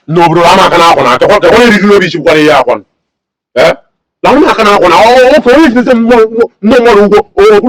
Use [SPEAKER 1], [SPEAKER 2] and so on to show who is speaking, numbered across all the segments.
[SPEAKER 1] N'obodo ama aka na-akwa na akwa ka onye riri n'obi chikwara ihe akwa. Eh? Na ụmụ aka na-akwa na ọ ka onye jidese mmụọ mmadụ ụgwọ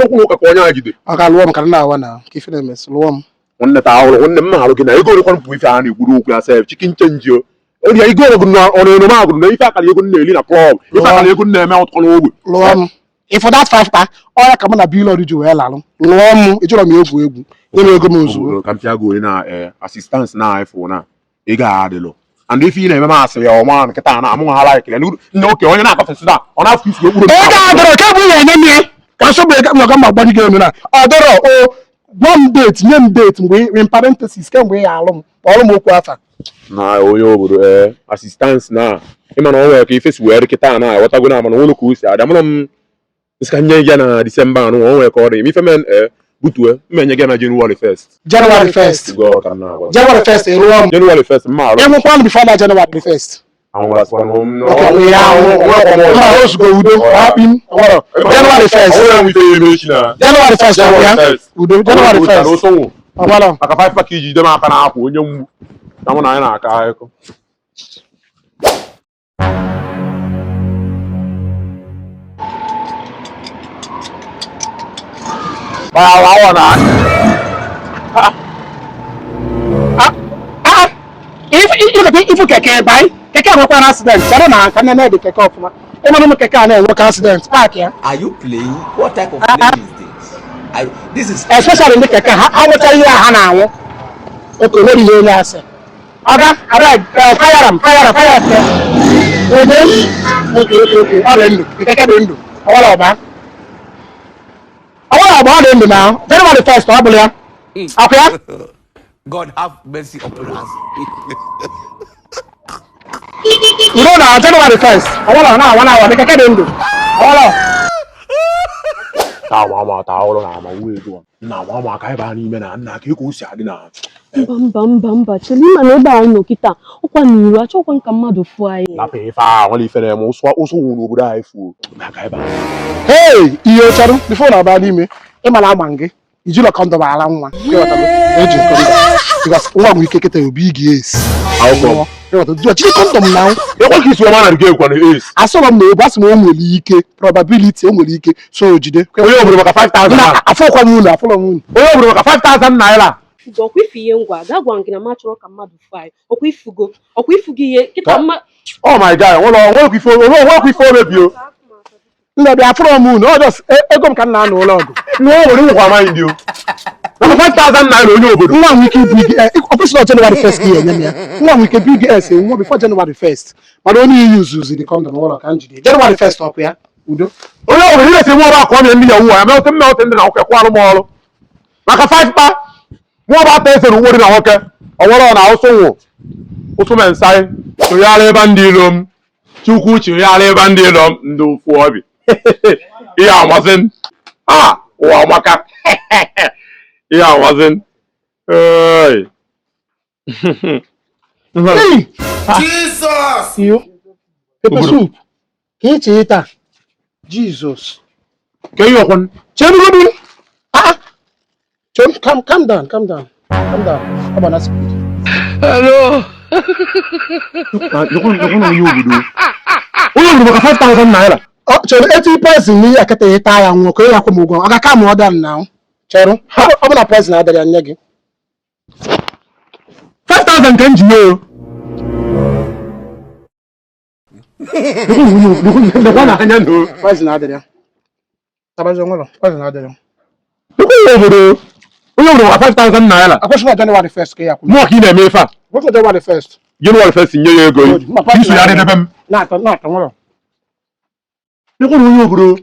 [SPEAKER 1] okwu ụka ka onye a jide.
[SPEAKER 2] Ọ ga lụọ m ka m na-awa na ka ife na-emesi lụọ m.
[SPEAKER 1] Nwanne ta ahụrụ nwanne m alụ gị na ego rekwa bụ ife a na-ekwuru okwu ya sef chicken change o. Onye ego ọgụ na ọ na-eno m agụrụ na ife akara ego m na-eli na club ife akara ego m na-eme ụtọ n'ogbe.
[SPEAKER 2] Lụọ m. If that five pa, ọ ya ka mụ na Bilod ji wee lalụ. Lụọ m, ejọrọ m egwu egwu. Nye m ego m ozugbo.
[SPEAKER 1] Ka m pịa gị onye na assistance na iPhone na ego a adịlụ. And ife ị na-eme m asịrị ya ọma nkịta na amụ ha like ya nne oke onye na-akọfesị na ọ na-afụ isi okpuru
[SPEAKER 2] Ego adọrọ ka bụ ya enye m ya. Ka nsogbu ego m ọga ma gbanye gị elu na. Ọ dọrọ o gwa m date nye m date mgbe in parenthesis kemgbe ị alụ m kpọrọ m okwu afa.
[SPEAKER 1] Na onye obodo assistance na ịma na ọ nwere ka ife si wee dị kịta na aghọtago na mana ụlọ ka o si adị amụrụ m nsị ka nye ya na Disemba anụ o nwere ka ọ dị ife men butue mmenye gị na January 1st.
[SPEAKER 2] January 1st.
[SPEAKER 1] Go ka m na-agwa gị.
[SPEAKER 2] January 1st ị lụọ m.
[SPEAKER 1] January 1st mma alụ.
[SPEAKER 2] Enwekwa m before na January 1st. Mba ozugbo udo hapụ m. January 1st. January 1st ọ bụ ya. Udo January 1st. Ọgbara.
[SPEAKER 1] Maka 5 pack iji dem aka na-akwụ onye mgbu na mụ na anyị na-akọ akụkọ. Awa na
[SPEAKER 2] Ifu keke bai keke enwekwa na accident chere na ka nne dị keke ọfụma ịmara ụmụ keke a na-enwekọ accident paaki ya.
[SPEAKER 3] Are you playing? What type of play is this? This is
[SPEAKER 2] Especially ndị keke ha nweta ihe a ha na-anwụ oke nwere ihe onye asị ọga abeg fire am fire am fire am oge oke oke oke ọ dị ndụ keke dị ndụ ọwara ọba ọwara ọba ọ dị ndụ na January 1st ọ bụla ya akwa ya.
[SPEAKER 3] God have mercy upon us.
[SPEAKER 2] Udo na January 1st ọwara na awa na awa dị keke dị ndụ ọwara.
[SPEAKER 1] Ta ama ama ta ọrụ na ama nwa ego na ama ama ka ebe a n'ime na nna ka eko si adị na
[SPEAKER 4] Mba mba mba mba chere ịma na ebe anyị nọ kịta ọkwa n'iru achọkwa ka mmadụ fụọ anyị.
[SPEAKER 1] Lapụ ife a nwere ife na-eme ụsụ ụsụ nwụ n'obodo anyị fuo na ka ebe a.
[SPEAKER 2] Hey, ihe chọrọ before na ọba n'ime ịmara agba gị ijilọ kọndọm ala nwa ịghọtago eji kọndọm because nwa nwere ike kịta obi gị esi
[SPEAKER 1] Akwụkwọ.
[SPEAKER 2] ịghọtago jiri kọndọm na
[SPEAKER 1] Ekwe ka isi ọma na nke ekwe na ace.
[SPEAKER 2] asọrọ m na obu asị m o nwere ike probability o nwere ike so jide
[SPEAKER 1] Onye obodo maka 5000
[SPEAKER 2] na
[SPEAKER 1] naira.
[SPEAKER 2] afọkwa m unu afọrọ m unu.
[SPEAKER 1] Onye obodo maka 5000 naira.
[SPEAKER 4] Ifugo ọkwa ifu ihe ngwa ga gwa gị na m achọrọ ka mmadụ fụọ anyị ọkwa ifugo ọkwa ifugo ihe kịta mma.
[SPEAKER 1] Oh my God, nwere nwere ife nwere ife omebi o.
[SPEAKER 2] Nna bịa afọrọ m unu ọ just ego m ka m na-anụ ụlọ ọgụ.
[SPEAKER 1] Nwa obodo nwekwa amaghị ndị o. Maka 5000 naira onye obodo.
[SPEAKER 2] Nwa nwere ike ibu gị ọ kwesịrị January 1st ka ị enye m ya nwa nwere ike bu gị esi nwa before January 1st mana onye iyi uzuzi kọndọm ụlọ ka m jide January 1st ọkụ ya udo.
[SPEAKER 1] Onye obodo ile si nwa ọba akọ ọmịa ndị ya wuwa ya mewte mmewte ndị na nwoke kwalụ m ọrụ. Maka 5 pa nwa ọba ata esere uwe dị na nwoke ọ nwere na ụsụ nwụ ụsụ mensai chụgharị ebe ndị ilo m Chukwu chụgharị ebe ndị ilo m ndị ụfụ obi ihe amasị m a ụwa amaka ihe amasị m Hey.
[SPEAKER 2] Hey!
[SPEAKER 3] Jesus.
[SPEAKER 2] Iyo. Pepper soup. Ka ị chee taa. Jesus.
[SPEAKER 1] Ka ihe ọkwụ
[SPEAKER 2] Cherugodu. Ah. Chem, calm, calm down, calm down. Calm down. Ọ bụ na speed.
[SPEAKER 3] Hello.
[SPEAKER 1] onye obodo onye obodo maka 5000 naira.
[SPEAKER 2] Ọ chere eti poison n'ihe akịta ịta ya nwụọ ka ị akwụ m ụgwọ. Ọ ga-aka m ọda m na. Chere. Ọ bụ na poison adịrị ya nye gị.
[SPEAKER 1] 5000 ka m ji nye o. Lekwa na anya na o.
[SPEAKER 2] Poison adịrị ya. Tabazi nwere poison adịrị ya.
[SPEAKER 1] Lekwa onye obodo onye obodo maka 5000 naira.
[SPEAKER 2] Akwụsị na January 1st ka ị akwụ.
[SPEAKER 1] Mụọ ka ị na-eme ife a.
[SPEAKER 2] Akwụsị na January 1st.
[SPEAKER 1] January 1st nye ya ego isu ya adịdebe m.
[SPEAKER 2] Na-atọ na-atọ nwere.
[SPEAKER 1] Lekwa na onye obodo.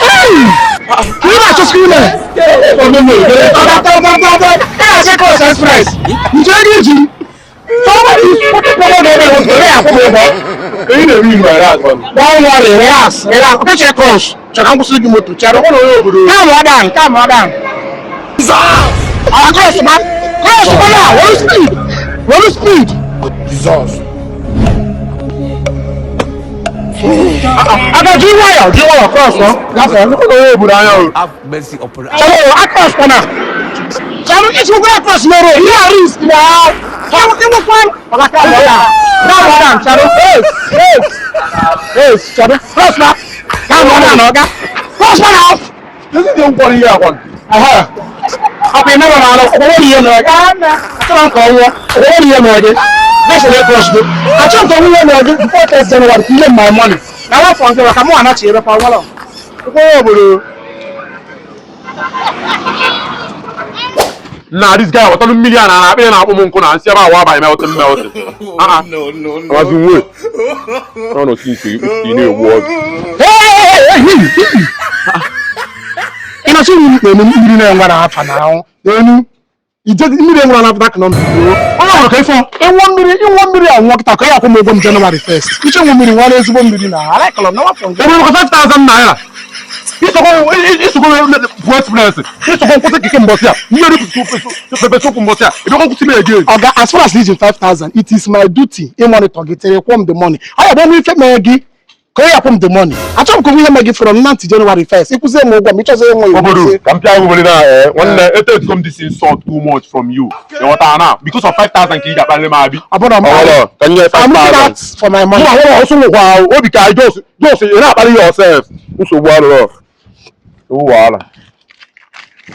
[SPEAKER 2] Ka ị na-achọ screen a? Express. Nje ego iji.
[SPEAKER 1] Ka ị na-eme ilu ara akọ.
[SPEAKER 2] Don't worry, relax, relax. Okay, check us. Check out the motor. Check out. Calm down, calm down. Ah, cross, man. Cross, man. What speed? What speed?
[SPEAKER 3] Jesus.
[SPEAKER 2] Aga ji nwayọ, ji nwayọ cross ọ. Gafee.
[SPEAKER 1] Onye obodo anya o.
[SPEAKER 3] Have mercy upon us.
[SPEAKER 2] Chalo, across kwana. Chalo, isi ụgwọ across n'oro. Ihe a risk na. Chalo, ịnwekwa. Ọga ka mọ ya. Ka mọ na, chalo. Hey, hey. Hey, chalo. Cross na. Ka mọ na na ọga. Cross na.
[SPEAKER 1] Ezi dị nkwọ n'ihe akwa.
[SPEAKER 2] Aha. Ọkwa ị nọrọ n'ala, ọkwụrụ ihe mere gị. Achọrọ m ka ọ nwụọ, ọkwụrụ ihe mere gị. Next day cross go. Achọrọ m ka ọ nwụọ ihe mere gị before 1st January, ka ile my money. Na afọ nke maka mụ anachi ebe kwa nwụrụ.
[SPEAKER 1] Onye obodo. Na this guy wọtalụ mmiri a na akpịrị na-akpụ m nkụ na nsị ebe awa abalị melting melting. Ah ah.
[SPEAKER 3] No, no, no.
[SPEAKER 1] Amazi nwe. Ọ nọ since ị na-egbu ọdụ.
[SPEAKER 2] Ị na-achọ iri mmiri na-enwe na afa na ahụ n'elu ije mmiri enwere na afta kanọ.
[SPEAKER 1] Onye ọbụla ka ịfọ.
[SPEAKER 2] Ịnwụ mmiri, ịnwụ mmiri anwụọ kịta ka ya akwụ m ụgwọ m January 1st. Iche nwụ mmiri nwere ezigbo mmiri na alaikọlọ na wafọ nke
[SPEAKER 1] Ebe maka 5,000 naira. Isokwa bụ express. Isokwa nkwụsị keke mbọsị a. Mmiri pepe soup mbọsị a. Ịbịakwa nkwụsị m again.
[SPEAKER 2] Oga, as far as iji 5000, it is my duty ịmonitor gị tere kwụọ m the money. Ọ ya bụ ọnụ ife mere gị ka ọ ya kwụ m the money. Achọrọ m ka ihe mere gị from now to January 1st. Ịkwụzie m ụgwọ m, ịchọzie ịnwe ya.
[SPEAKER 1] Obodo, ka m pịa obodo na nwanne etetugo m this insult too much from you. Ịghọtara na because of 5,000 ka ị ga-akparị m abi.
[SPEAKER 2] Ọ bụrụ m
[SPEAKER 1] Ọwọlọ, ka m nye
[SPEAKER 2] I'm looking
[SPEAKER 1] 5,000.
[SPEAKER 2] out for my money.
[SPEAKER 1] Mụ ahụrụ ọsọ nwụkwa ahụ, obi ka jos jos ị na-akparị yourself. Nsogbu arụrọ. Wahala.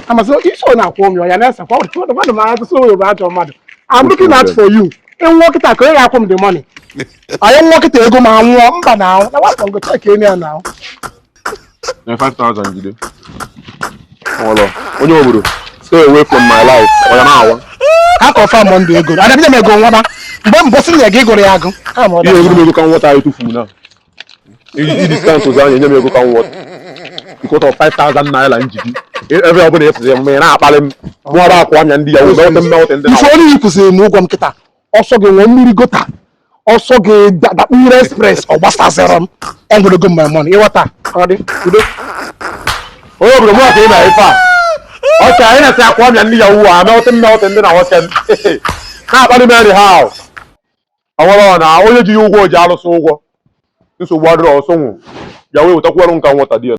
[SPEAKER 2] Amasị isi ọ na-akwụ ụmụ ya na-ese kwa mmadụ ma asụsụ oyibo ajọ mmadụ. I'm looking out for you. Ịnwụọ kịta ka ọ ya akwụ m the money. Anyị nwụọ kịta ego ma nwụọ mba na ahụ na wafọ ngo cheki enyi ya na ahụ.
[SPEAKER 1] Na 5,000 jide. Ọwọlọ, onye obodo, stay away from my life. Ọ ya na-awa.
[SPEAKER 2] Ka confirm ndụ ego. Adabịa m ego nwaba. Mgbe mbọsị nye gị gụrụ ya agụ. Ka m ọ
[SPEAKER 1] Ihe egoro m ego ka m nweta anyị tufu na. I discount ụzọ anyị enye m ego ka m nweta. Because of 5,000 naira njidi. Ebe ọbụla ịfụzi m, ị na-akparị m. Mụ ọrụ akwụ anya ndị ya, wụ mmelte mmelte ndị
[SPEAKER 2] Ife onye kwụsịrị m ụgwọ m kịta, ọsọ gị nwee mmiri gota, ọsọ gị dakpuru express, ọ gbasasịrọ m enwerego m my money. Ịghọta ọ dị udo.
[SPEAKER 1] Onye obodo mụ ka ị na ife a. Ọcha anyị na-esi akwụ ọmịa ndị ya wụ a mmelte mmelte ndị na nwoke m. Na-akparị m anyhow. Ọwọrọ na onye ji ya ụgwọ ji alụsị ụgwọ. Nsogbu adịrọ ọsọ nwụ. Bịa wee wetakwuorụ nka nwata di ya.